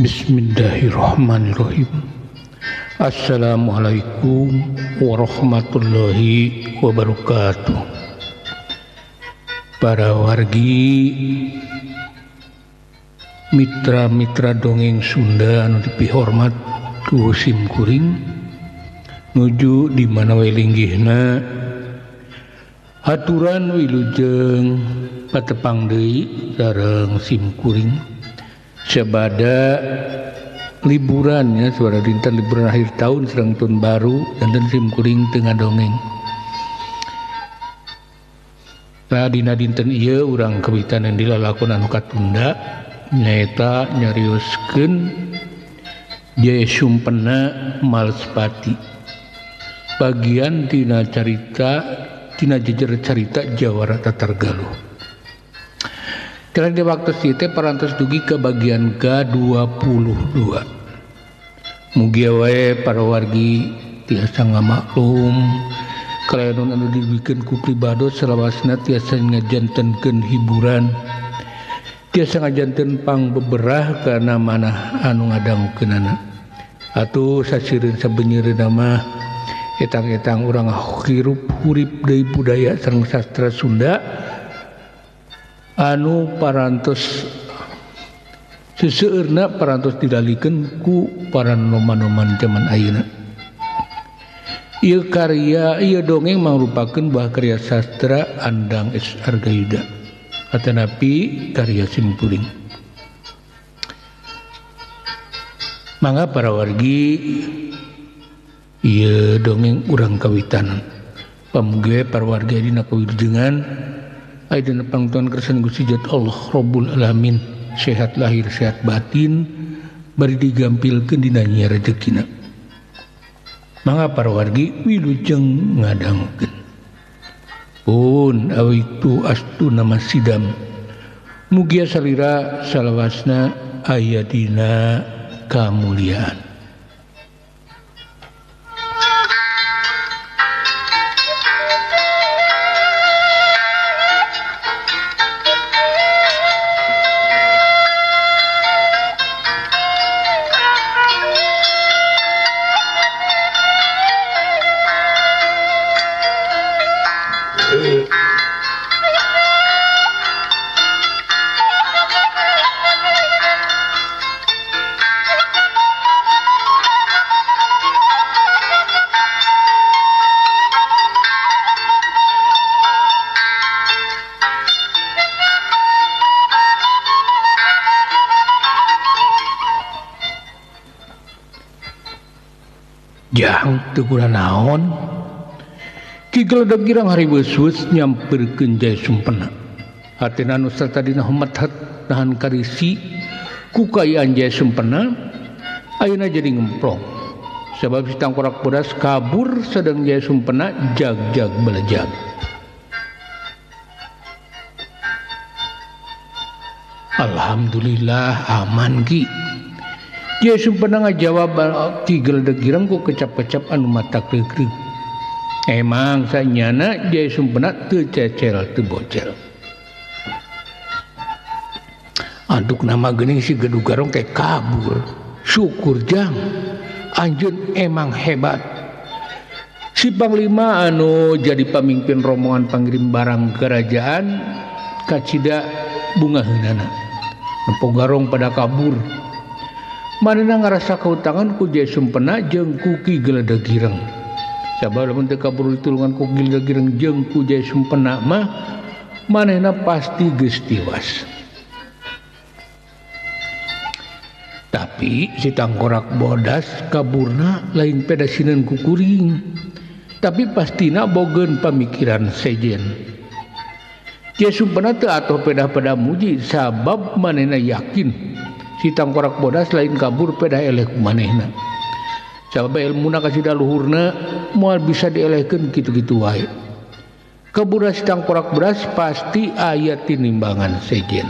Bismillahirrahmanirrahim. Assalamualaikum warahmatullahi wabarakatuh. Para wargi, mitra-mitra dongeng Sunda anu dipihormat ku sim kuring, nuju di mana we linggihna, aturan wilujeng patepang deui sareng sim kuring. Sabada liburannya, sabada dinten liburan akhir tahun sareng tahun baru, danten sim kuring teu ngadongeng. Nah, dina dinten ieu urang kawitan yang dilalakon anu katunda nyaeta nyarioskeun Jaya Sumpena Maospati, bagian tina carita tina jejer carita Jawara Tatar Galuh. Kalian di waktu situ parantos dugi ke bagian ke-22. Mugia wae para wargi tiasa ngamaklum kalayan anu dibikin ku pribado salawasna tiasa ngajantenkeun hiburan, tiasa ngajanten pang beberah kana manah anu ngadangukeunana. Atuh sasireun sabenyeureuna mah etang-etang urang hirup hurip deui budaya sareng sastra Sunda anu parantos seseueurna parantos didalikeun ku para noman-noman jaman ayeuna. Ieu karya ieu dongeng mangrupakeun buah karya sastra Andang S. Argayuda atanapi karya simpuling. Mangga para wargi, ieu dongeng urang kawitan. Pamuge para wargi dina kawilujengan ayeuna pangtuan kersan Gusti Jat Allah Rabbul Alamin, sehat lahir sehat batin, bari digampilkeun dina nyiar rejekina. Mangga para wargi wilujeng ngadangukeun. Pun awitu astu nama sidam. Mugia salira salawasna aya dina kamuliaan. Jang teu guna naon Ki Geledeg Girang hariweus-weus nyamperkeun Jaya Sumpena. Hatina nu satadina humethet nahan karisi ku kaayaan Jaya Sumpena ayeuna jadi ngemplong. Sabab si Tangkorak Bodas kabur sedang Jaya Sumpena jag-jag belejag. Alhamdulillah aman Ki. Jaya Sumpena ngajawab Ki Geledeg Girang ku kecap-kecap anu mata kreuk-kreuk. Emang sanyana Jaya Sumpena teu cecel teu bocel. Aduk nama geuning si Gedug Garong teh kabur. Syukur jang, anjeun emang hebat. Si Panglima anu jadi pamimpin rombongan pangirim barang kerajaan kacida bungaheunana. Nempo Garong pada kabur. Manehna ngarasa kautangan ku Jaya Sumpena jeung ku Ki Geledeg Girang. Sabab lamun teu kabur ditulungan ku Ki Geledeg Girang jeung ku Jaya Sumpena mah manehna pasti geus tiwas. Tapi si Tangkorak Bodas kaburna lain pedasineun ku kuring, tapi pastina bogeun pamikiran sejen. Jaya Sumpena teu atoh pedah-pedah muji sabab manehna yakin si Tangkorak Bodas lain kabur pedah eleh ku manehna. Sabab ilmuna kasida luhurna moal bisa dielehkeun kitu-kitu wae. Kabur si Tangkorak Bodas pasti aya tinimbangan sejen.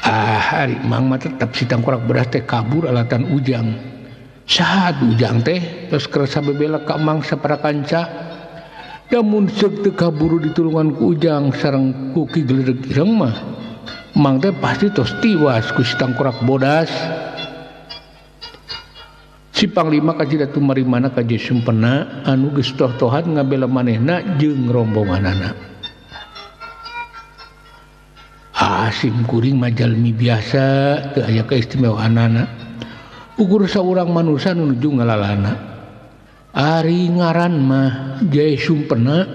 Ah, ari mang mah tetep si Tangkorak Bodas teh kabur alatan Ujang. Saha Ujang teh tos kersa bebela ka mang sapara kanca. Lamun seuk teu kaburu ditulungan ku Ujang sareng ku Ki Gledeg Ireng mah Mang teh pasti tos tiwas ku si Tangkorak Bodas. Si Panglima kacida tumarimana ka Jaya Sumpena anu geus toh-tohan ngabela manehna jeung rombonganana. Asim kuring mah jalmi biasa teu aya kaistimewaanana. Ukur saurang manusa nu nuju ngalalana. Ari ngaran mah Jaya Sumpena.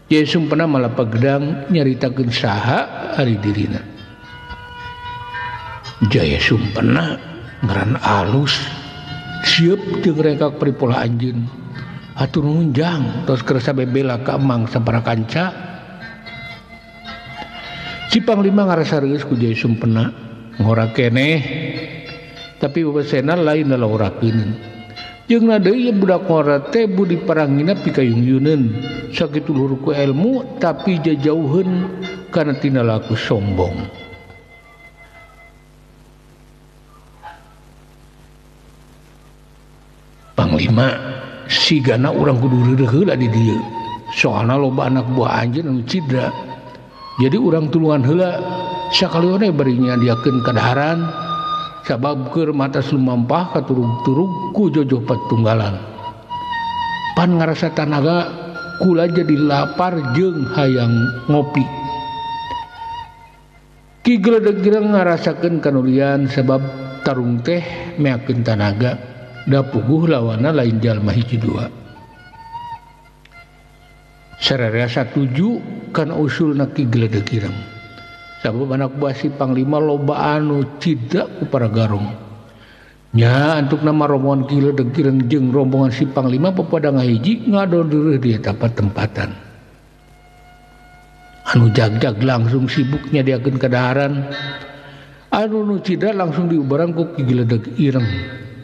Jaya Sumpena malah pagedang nyaritakeun saha ari dirina. Jaya Sumpena ngaran alus siap jeung rekak pripola anjeun. Hatur nuhun Jang, tos kersa bebela ka Emang sabaraha kanca. Si Panglima ngarasa reus ku Jaya Sumpena ngora keneh tapi wewesena lain lalaurakeun. Jeung deui budak ngora teh budi parangina pikayungyuneun sakitu luhur ku ilmu tapi jajauheun kana tina laku sombong. Panglima sigana urang kudu reureuh heula di dieu soalna loba anak buah anjeun anu cidra. Jadi urang tulungan heula sakalione bari nyadiakeun kadaharan sabab keur mata lumampah katurug-turug ku jojoh patunggalan. Pan ngarasa tanaga kula jadi lapar jeung hayang ngopi. Ki Gledeg Ireng ngarasakeun kanulian sabab tarung teh meakeun tanaga da puguh lawanna lain jalma hiji dua. Sararea satuju kana usulna Ki Gledeg Ireng. Sabab anak buah si Panglima loba anu cida ku para garong. Nya antuk nama rombongan Ki Gledeg Ireng jeung rombongan si Panglima papada ngahiji ngadon di eta tempatan. Anu jag-jag langsung sibuk nyadiakeun kadaharan. Anu nu cida langsung diubaran ku Ki Gledeg Ireng.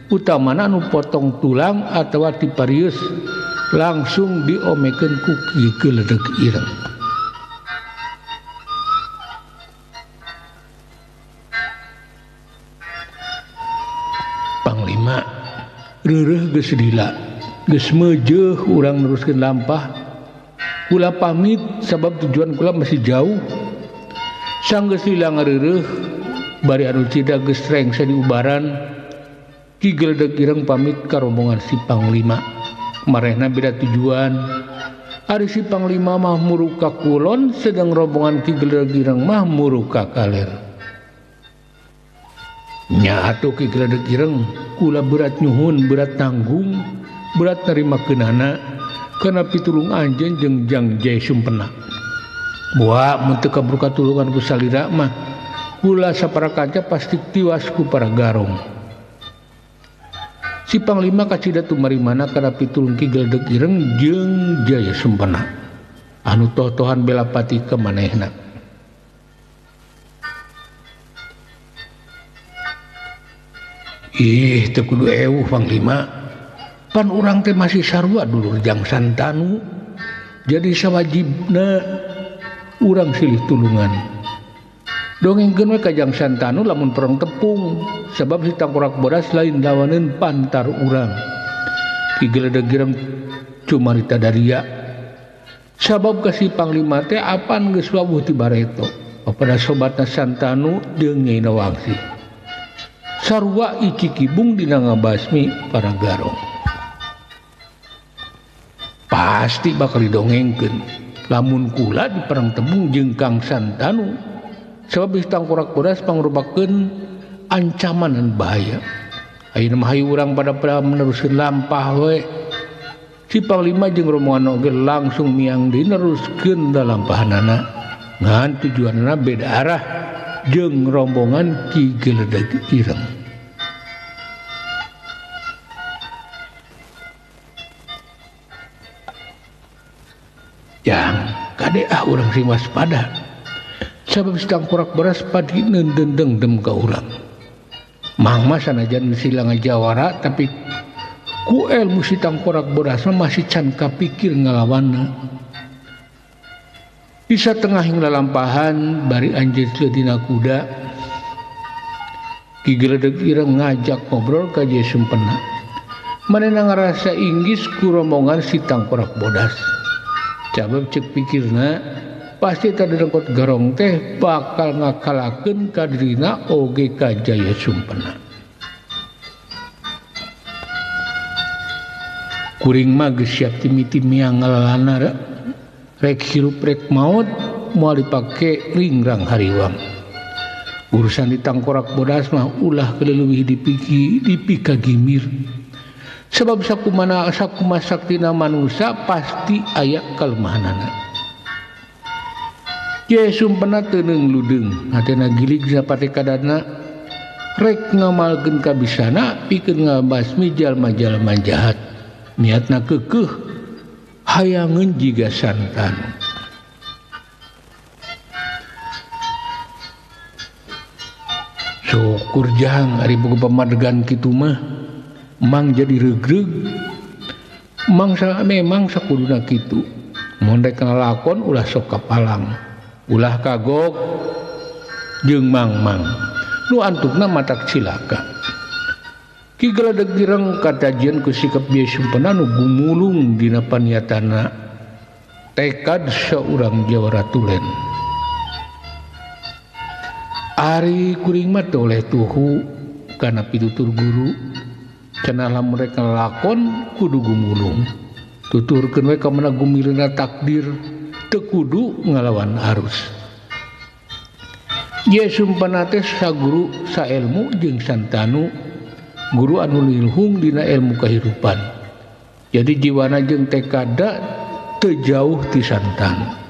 Utamana anu potong tulang atawa tiparius langsung diomekeun ku Ki Gledeg Ireng. Panglima reureuh geus lila geus meujeuh urang neruskeun lampah. Kula pamit sabab tujuan kula masih jauh. Sanggeus lila ngareureuh bari anu cida geus rengse diubaran. Ki Gledeg Ireng pamit ka rombongan si Panglima. Marehna beda tujuan. Ari si Panglima mah muruk ka kulon sedang rombongan Ki Gledeg Ireng mah muruk ka kaler. Nya atuh Ki Gledeg Ireng kula berat nyuhun, berat tanggung, berat nerima keunana kana pitulung anjeun jeung Jang Jaya Sumpena. Buah mun teu kaburu katulungan ku salira mah kula sapara kanca pasti tiwas ku para garong. Si Panglima kacida tumarimana kana pitulung Ki Gledeg Ireng jeung Jaya Sumpena anu toh-tohan bela pati ka manehna. Ih teu kudu ewuh Panglima, pan urang teh masih sarua dulur Jang Santanu, jadi sawajibna urang silih tulungan. Dongengkeun we ka Jang Santanu lamun perang tepung sebab si Tangkorak Bodas lain lawaneun pantar urang. Ki Gledeg Ireng cumarita daria sabab ka si Panglima teh apan geus wawuh ti bareto papada sobatna Santanu jeung Nyai Nawangsi. Sarua iki kibung dina ngabasmi para garong. Pasti bakal didongengkeun lamun kula di perang tepung jeung Kang Santanu sebab si Tangkorak Bodas pangrupakeun ancaman dan bahaya. Ayeuna mah hayu urang pada meneruskeun lampah we. Si Panglima jeung rombongan oge langsung miang dineruskeun lalampahanana. Ngan tujuanna beda arah jeung rombongan Ki Gledeg Ireng. Jang kade ah urang sing waspada. Sabab si Tangkorak Bodas padi neundendeng dem ka urang. Mang mah sanajan sila ngajawara tapi ku ilmu si Tangkorak Bodas mah masih can kapikir ngalawanna. Bisa tengah hing lalampahan bari anjeun dina kuda. Ki Gledeg Ireng ngajak ngobrol ka Jaya Sumpena. Manehna ngarasa inggis ku rombongan si Tangkorak Bodas. Cabab cek pikirna pasti tadi dengkot garong teh bakal ngakalakeun ka dirina oge ka Jaya Sumpena. Kuring mah geus siap timi-timiang ngalalana rek hirup rek maot moal dipake ringrang hariwang. Urusan di tangkorak bodas mah ulah keleuwih dipiki dipikagimir. Sebab sakumana sakuma saktina manusia pasti aya kalemahanana. Jaya Sumpena teu ludeng hatena gilig sapate kadana rek ngamalkeun kabisana pikeun ngabasmi jalma-jalma jahat. Niatna keukeuh hayangeun jiga Santanu. Syukur jang ari boga pamadegan kitu mah mang jadi regreg. Mang memang sakuduna kitu. Mun rek ngalakon ulah sok kapalang, ulah kagok jeung mang-mang. Nu antukna matak cilaka. Ki Geledeg Ireng katajieun ku sikap Jaya Sumpena nu gumulung dina paniatana tekad saurang jawara tulen. Ari kuring mah teu oleh tuhu kana pitutur guru cenah lamun rek ngalakon kudu gumulung. Tuturkeun we ka mana gumileuna takdir teu kudu ngalawan arus. Jaya Sumpena teh saguru saelmu jeung Santanu, guru anu lilhung dina ilmu kahirupan. Jadi jiwana jeung tekada teu jauh ti Santanu.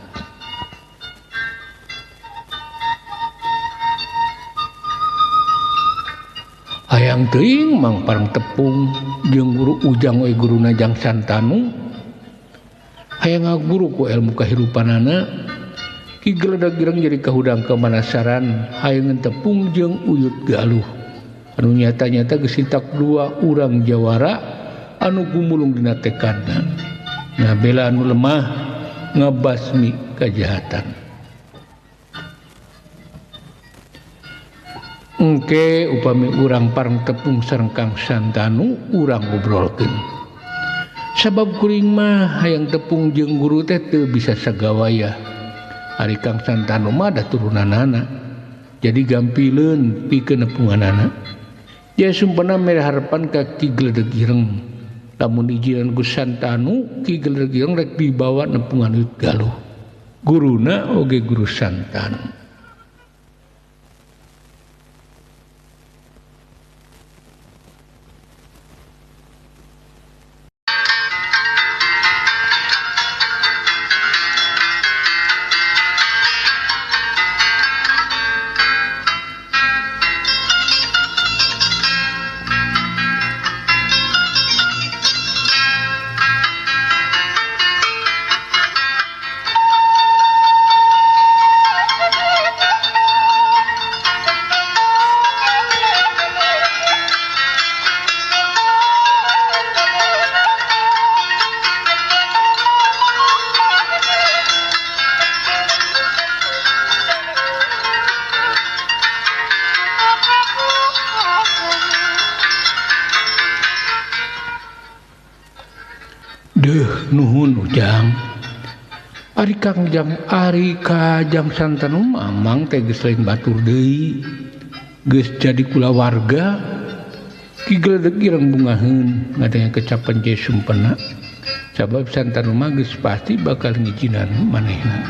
Hayang teuing mang parang tepung jeung guru Ujang we guruna jang Santanu. Hayang ngaguru ku ilmu kahirupanana. Ki Geledeg Ireng jadi kahudang kamanasaran hayangeun tepung jeung Uyut Galuh. Anu nyata-nyata geus sitak dua urang jawara anu gumulung dina tekadna. Ngabela anu lemah ngabasmi kajahatan. Engke upami urang parang tepung sareng Kang Santanu urang ngobrolkeun. Sabab kuring mah hayang tepung jeung guru teh teu bisa sagawayah. Ari Kang Santanu mah da turunanana. Jadi gampileun pikeun nepunganana. Jaya Sumpena mere harapan ka Ki Geledeg Ireng. Lamun ijinan ku Santanu, Ki Geledeg Ireng rek dibawa nepungan Uyut Galuh. Guruna oge guru Santanu. Deuh nuhun Ujang. Ari Kang Jang ari ka Jang Santanu mamang teh geus lain batur deui. Geus jadi kulawarga. Ki Geledeg Ireng bungaheun ngadenge kecapan Jaya Sumpena. Sabab Santanu mah geus pasti bakal ngijinan manehna.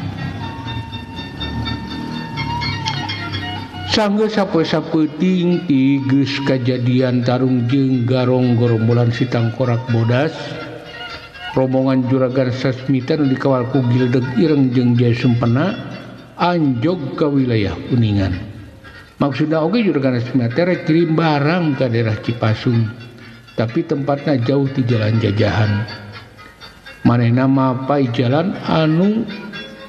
Sanggeus sapoe-sapeuting ti geus kajadian tarung jeung garong gorombolan si Tangkorak Bodas. Rombongan Juragan Sasmita nu dikawal ku Geledeg Ireng jeung Jaya Sumpena anjog ka wilayah Kuningan. Maksudna oge Juragan Sasmita teh rek kirim barang ka daerah Cipasung, tapi tempatna jauh ti jalan jajahan. Manehna mapai jalan anu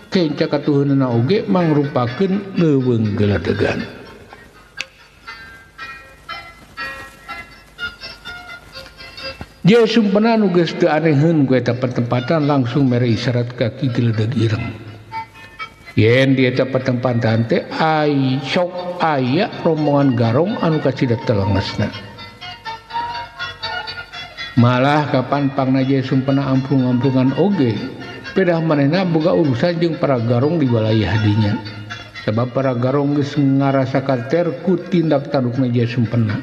kenca katuheunana oge mangrupakeun leuweung geledegan. Jaya Sumpena nu geus teu aneheun ku eta pertempatan langsung mere isyarat ka Ki Geledeg Ireng. Yen di eta pertempatan teh ai sok aya rombongan garong anu kacida telengesna. Malah kapan pangna Jaya Sumpena amprung-amprungan oge Pedah manehna boga urusan jeung para garong di wilayah dinya. Sabab para garong geus ngarasakan ter ku tindak tandukna Jaya Sumpena.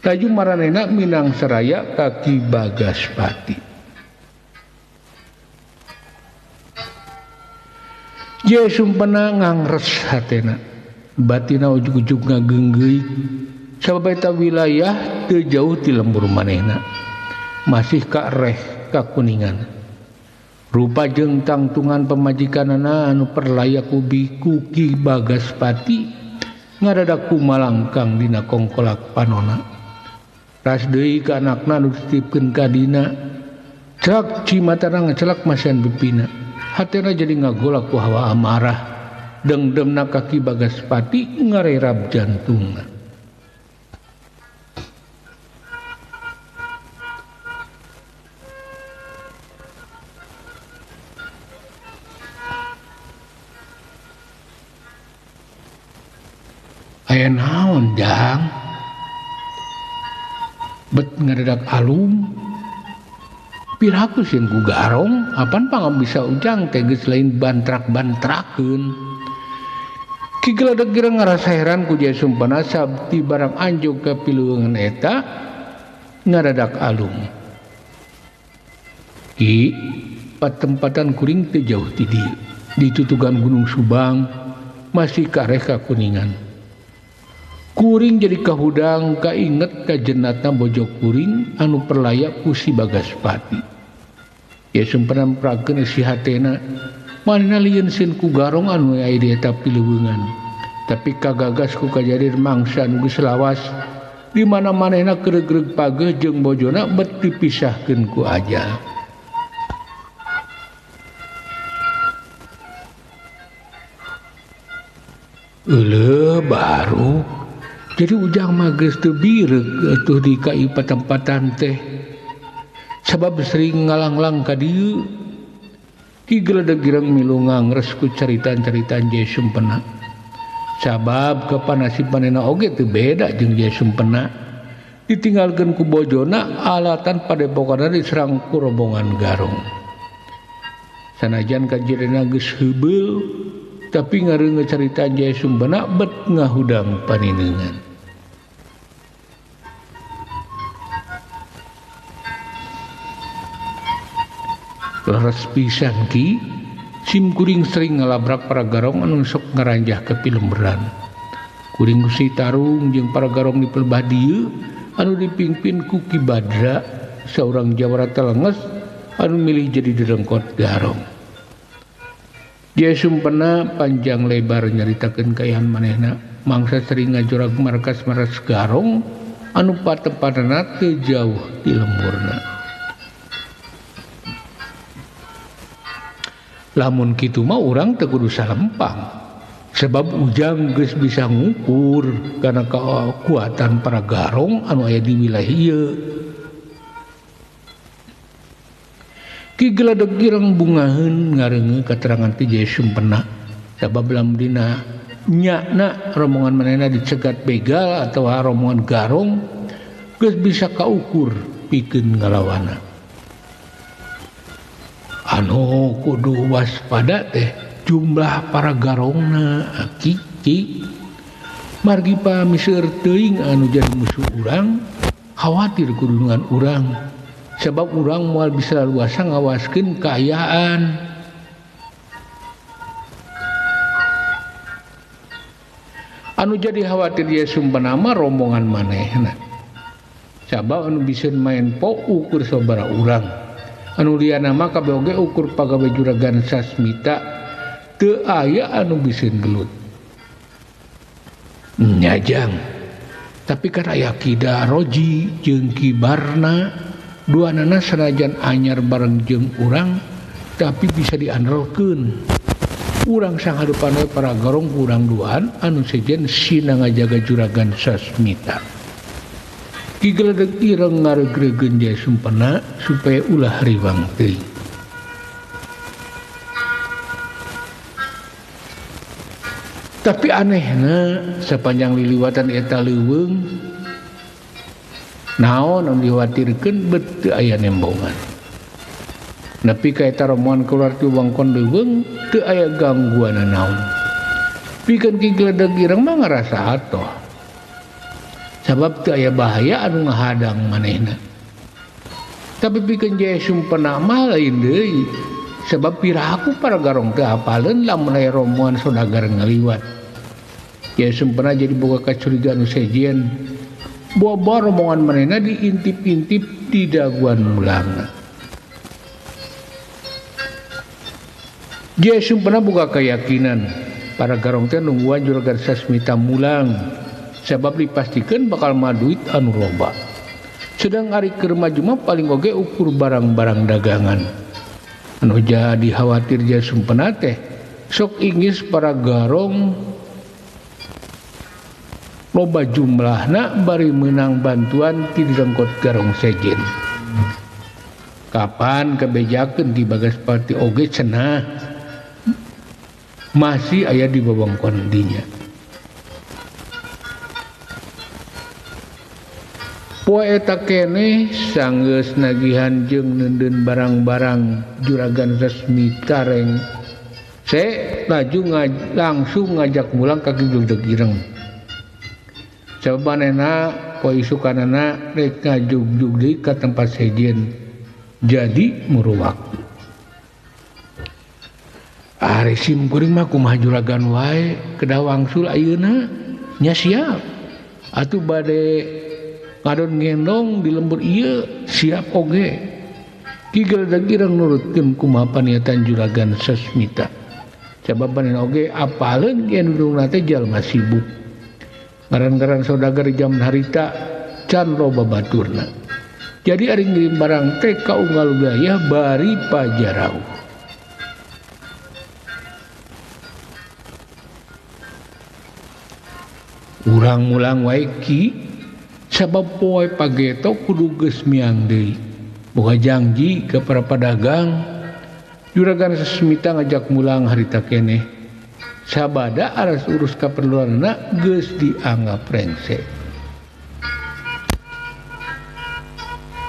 Laju maranehna minang seraya ka Ki Bagaspati. Jaya Sumpena ngangres hatena. Batina ujug-ujug ngageunggeui sabab eta wilayah teu jauh ti lembur manehna. Masih ka reh ka Kuningan. Rupa jeung tangtungan pamajikanana anu perlaya ku Ki Bagaspati ngadadak kumalangkang dina kongkolak panona. Ras deui ka anakna anu dititipkeun ka dina. Celak cimatana ngacelak masihan pipina. Hatena jadi ngagolak ku hawa amarah. Dengdemna ka Ki Bagaspati ngarerab jantungna. Aya naon jang? Bet ngadedak alum. Piraku sieun ku garong, apan pangam bisa ujang teh geus lain bantrak-bantrakeun. Ki Geledeg Girang ngarasa heran ku Jaya Sumpena sabti barang anjog ka piluweungan eta ngadadak alum. Ki patempatan kuring teu jauh ti dieu. Di tutugan Gunung Subang masih kareh ka Kuningan. Kuring jadi kahudang kainget ka jenatna bojo kuring anu perlaya ku si Bagaspati. Ya Sumpena mprakeun si hatena manehna lieun sieun ku garong anu aya di eta piluweungan. Tapi kagagas ku kajadir mangsa anu geus lawas di mana manehna keregreg pageuh jeung bojona bet dipisahkeun ku ajal. Euleuh baru jadi ujang mah geus teu bireuk atuh di ka ieu patempatan teh. Sabab sering ngalanglang ka dieu. Ki Geledeg Girang milu ngangres ku caritaan-caritaan Jaya Sumpena. Sabab kapanasib manehna oge teu beda jeung Jaya Sumpena. Ditinggalkeun ku bojona alatan padepokanna diserang ku rombongan garong. Sanajan kajirena geus heubeul tapi ngareungeut caritaan Jaya Sumpena bet ngahudang panineungan. Leres pisan Ki, sim kuring sering ngalabrak para garong anu sok ngaranjah ke pilemberan. Kuring gusi tarung jeung para garong di pelbah dieu anu dipimpin ku Ki Badra, saurang jawara telenges anu milih jadi direngkot garong. Jaya Sumpena panjang lebar nyaritakeun kaayaan manehna, mangsa sering ngajorag markas-markas garong anu patempatanna teu jauh ti lemburna. Lamun kitu mah urang teu kudu salempang. Sebab ujang geus bisa ngukur kana kekuatan para garong anu aya di wilayah ieu. Ki Geledeg Girang bungaheun ngareungeun katerangan ti Jaya Sumpena. Sabab lamun dina nyakna rombongan manehna dicegat begal atawa rombongan garong geus bisa kaukur pikeun ngalawana. Anu kudu waspada teh jumlah para garongna ki margi pamiseur teuing anu jadi musuh urang khawatir kudungan urang sebab urang moal bisa luasa ngawaskeun kaayaan. Anu jadi khawatir Jaya Sumpena mah rombongan manehna sabab anu bisa main po ukur sabaraha urang. Anu liana mah kabeh oge ukur pagawe juragan Sasmita teu aya anu biseun gelut. Nyajang. Tapi kan aya Ki Daroji jeung Ki Barna duanana sanajan anyar bareng jeung urang tapi bisa diandalkeun. Urang sanghadepan we para garong urang duaan anu sejen sina ngajaga juragan Sasmita. Ki Geledeg Ireng ngareugregeun Jaya Sumpena supaya ulah riwang teuing. Tapi anehna sepanjang liliwatan eta leuweung naon anu dikhawatirkeun bet teu aya nembongan. Nepi ka eta rombongan keluar ti wewengkon leuweung teu aya gangguan naon. Pikeun Ki Gledeg Ireng mah ngarasa atoh. Sabab teu aya bahaya anu ngahadang manehna. Tapi pikeun Jaya Sumpena mah lain deui. Sebab piraku para garong teu hafaleun lamun aya rombongan saudagar ngaliwat. Jaya Sumpena jadi boga kacurigaan nu sejen. Boba rombongan manehna diintip-intip di daguan mulangna. Jaya Sumpena boga keyakinan para garong teh nungguan Juragan Sasmita mulang sebab dipastikeun bakal maduit anu loba. Sedang ari keur maju mah paling oge ukur barang-barang dagangan. Anu jadi khawatir Jaya Sumpena teh sok ingis para garong loba jumlahna bari meunang bantuan ti direngkot garong sejen. Kapan kebejakeun di Bagaspati oge cenah masih aya di wewengkon dinya. Poe eta keneh sanggeus nagihan jeung neundeun barang-barang Juragan Sasmita reng se laju langsung ngajak mulang ka Ki Gledeg Ireng. Sabanena poe isukanana rek ngajugjug deui ka tempat sejen jadi muru waktu. Ari sim kuring mah kumaha juragan wae kedah wangsul ayeuna nya siap atuh bade ngadon ngendong di lembur ieu siap oge. Ki Gledeg Ireng nurutkeun kumaha paniatan Juragan Sasmita. Sabab manehna oge apaleun yen dudungna teh jalma sibuk. Ngaran-ngaran saudagar jaman harita can loba baturna. Jadi ari ngirim barang teh ka unggal wilayah bari pajarauh. Urang mulang wae ki sabab poe pageto kudu geus miang deui. Boga janji ka para pedagang Juragan Sasmita ngajak mulang harita keneh. Sabada aras urus kaperluanna geus dianggap rengse.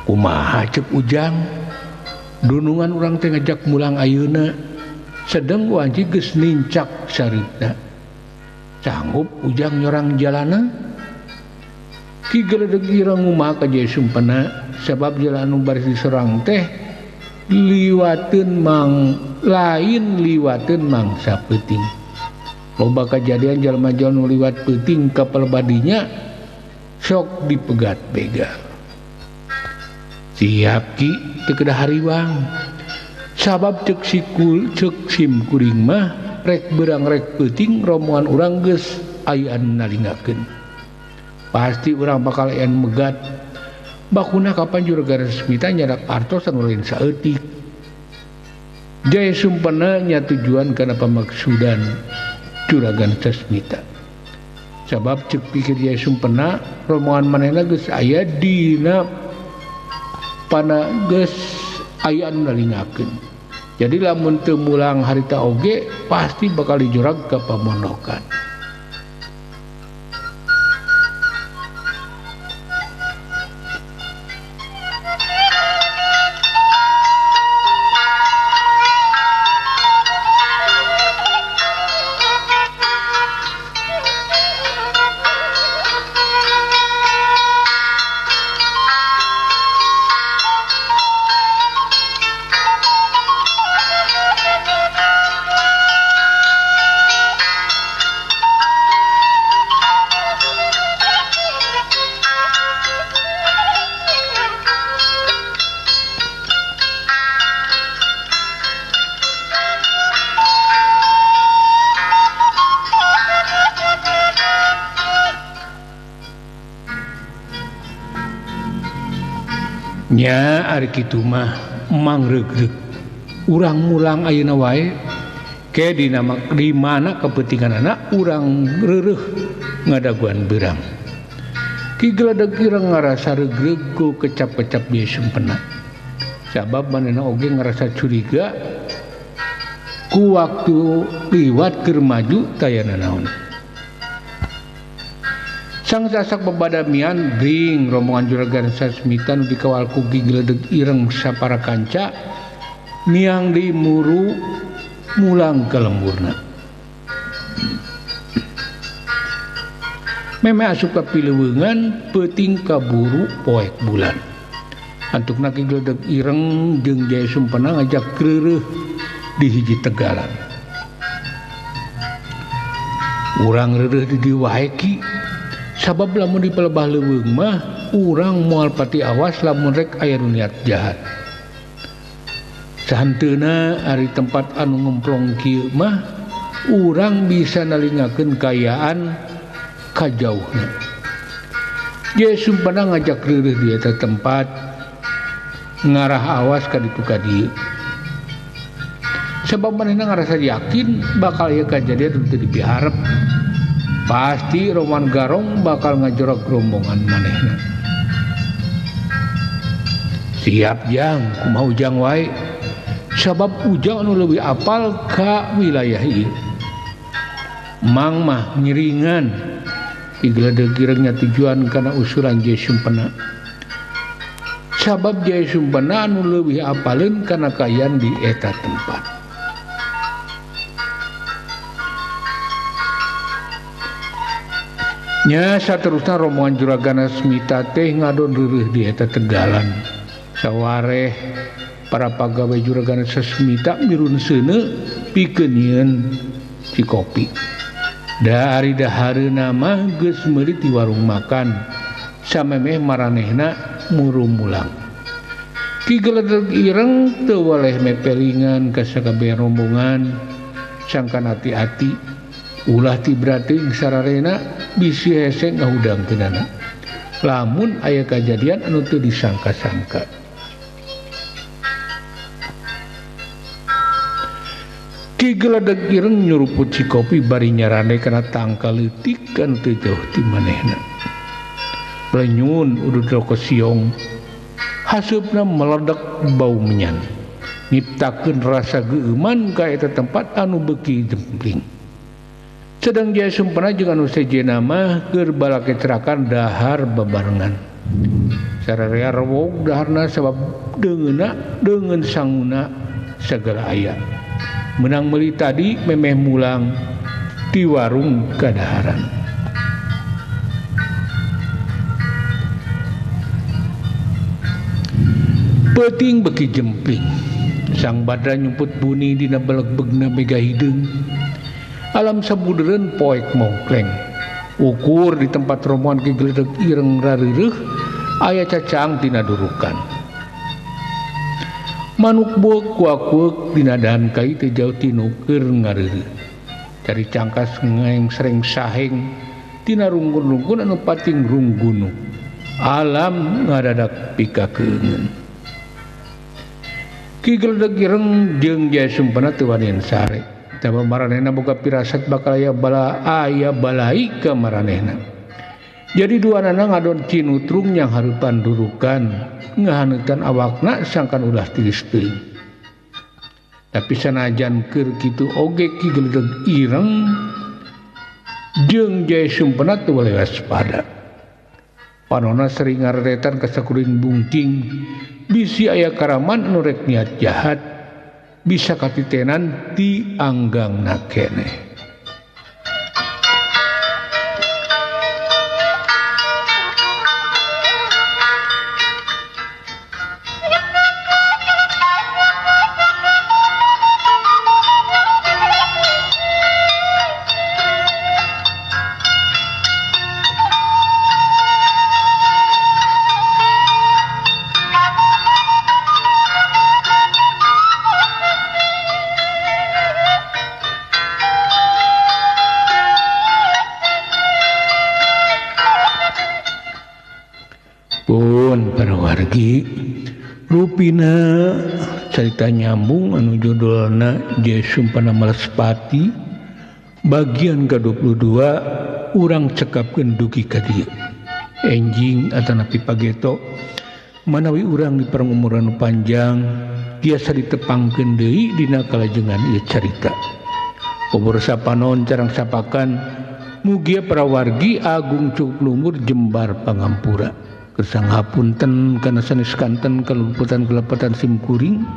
Kumaha cek Ujang? Dunungan urang teh ngajak mulang ayeuna sedeng wanci geus nincak sarita. Sanggup Ujang nyorang jalana? Ki Gledeg Ireng ngumaha ka Jaya Sumpena sabab jalan anu baris disorang teh liwateun mang lain liwateun mangsa peuting. Loba kajadian jalma-jalma nu liwat peuting ka pelbadinya sok dipegat begal. Siap Ki teu kedah hariwang. Sabab cek sikul cek sim kuring mah rek berang rek peuting rombongan urang geus aya anu nalingakeun. Pasti urang bakal aya anu megat. Bakuna kapan Juragan Sasmita nyadak artos anu lain saeutik. Jaya Sumpena nya tujuan kana pamaksudan Juragan Sasmita. Sabab cek pikir Jaya Sumpena rombongan manehna geus aya dina pana geus aya anu nalingakeun. Jadi lamun teu mulang harita oge pasti bakal dijurag ka pamondokan. Nya ari kitu mah mang regreg urang mulang ayeuna wae ke dina di mana kepentinganana urang reureuh ngadaguan beurang. Ki Gledeg Ireng ngarasa regreg ku kecap-kecap Jaya Sumpena. Sabab manehna oge ngarasa curiga ku waktu liwat keur maju taya nanaon. Sang sasak bebadamian bring rombongan Juragan Sasmita nu dikawal ku Ki Gledeg Ireng sapara kanca Miang deui muru mulang ka lemburna. Meme asup ka pileuweungan peuting kaburu poek bulan. Antukna Ki Gledeg Ireng jeung Jaya Sumpena ngajak reureuh di hiji tegalan. Urang reureuh di dieu wae ki. Sabab lamun di palebah leuweung mah urang moal pati awas lamun rek aya nu niat jahat. Sahanteuna ari tempat anu ngemplong kieu mah urang bisa nalingakeun kaayaan kajauhna. Jaya Sumpena ngajak reureuh di eta tempat ngarah awas ka ditu ka dieu. Sebab manehna ngarasa yakin bakal ieu kajadian teu dipiharep. Pasti Roman Garong bakal ngajorok rombongan manehna. Siap jang, kumaha ujang wae. Sabab ujang anu leuwih apal ka wilayah ieu. Mang mah ngiringan. Ki Gledeg Ireng nya tujuan kana usulan Jaya Sumpena. Sabab Jaya Sumpena anu leuwih apaleun kana kaayaan di eta tempat. Nya saterusna rombongan Juragan Smita teh ngadon reureuh di eta tegalan. Sawareh para pagawe Juragan Smita mirun seuneu pikeun nyieun cikopi. Da ari dahareuna mah geus meuli ti warung makan. Samemeh maranehna muru mulang. Ki Gledeg Ireng teu waleh mepelingan ka sakabeh rombongan sangkan ati-ati ulah tibrating sararena bisi hese ngahudangkeunana. Lamun aya kajadian anu teu disangka-sangka. Ki Gledeg Ireng nyuruput cikopi bari nyarande kana tangkal leutik anu teu jauh ti manehna. Lenyun udud roko siong, haseupna meledak bau menyan, nyiptakeun rasa geueuman ka eta tempat anu beuki jempling. Sedang Jaya Sumpena jeung anu sejenna mah keur balakecrakan dahar babarengan. Sararea rewog daharna sabab deungeunna deungeun sanguna sagala aya. Menang meuli tadi memeh mulang ti warung kadaharan. Peuting beuki jempling. Sang Badra nyumput buni dina belegbegna mega hideung. Alam sabudereun poek mongkleng. Ukur di tempat rombongan Ki Gledeg Ireng rareureuh aya cacang tina durukan. Manuk beuk kuak-kuak dina dahan kai teu jauh tinu keur ngareureuh. Cari cangkas ngaeng sereng saheng tina rungkun-rungkun anu pating runggunuk. Alam ngadadak pikakeungeun. Ki Gledeg Ireng jeung Jaya Sumpena teu wanian sare. Sabab maranehna boga pirasat bakal aya bala aya balai ka maranehna. Jadi duanana ngadon cinutrung yang hareupan durukan ngahaneutan awakna sangkan ulah tiris teuing. Tapi sanajan keur kitu oge Ki Gledeg Ireng jeung Jaya Sumpena teu boleh waspada. Panona sering ngareretan ka sakuring bungking bisi aya karaman anu rek niat jahat bisa katitenan ti anggangna keneh. Wargi rupina carita nyambung anu judulna Jaya Sumpena Malespati bagian ke-22 urang cekapkeun dugi ka dieu. Enjing atanapi pageto manawi urang di perumuran panjang biasa ditepangkeun deui dina kalajengan ieu carita. Obor sapanon carang sapakan mugia para wargi agung cukup lumur jembar pangampura. Kersa ngapunten kana sanes kanten kaluputan kelepatan simkuring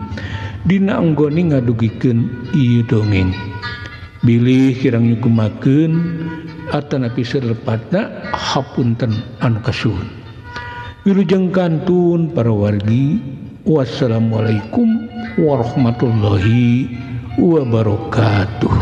dina anggone ngadugikeun ieu dongeng. Bilih kirang nyugumakeun atanapi salepatna hapunten anu kasuhun. Wilujeng kantun para wargi. Wassalamualaikum warahmatullahi wabarakatuh.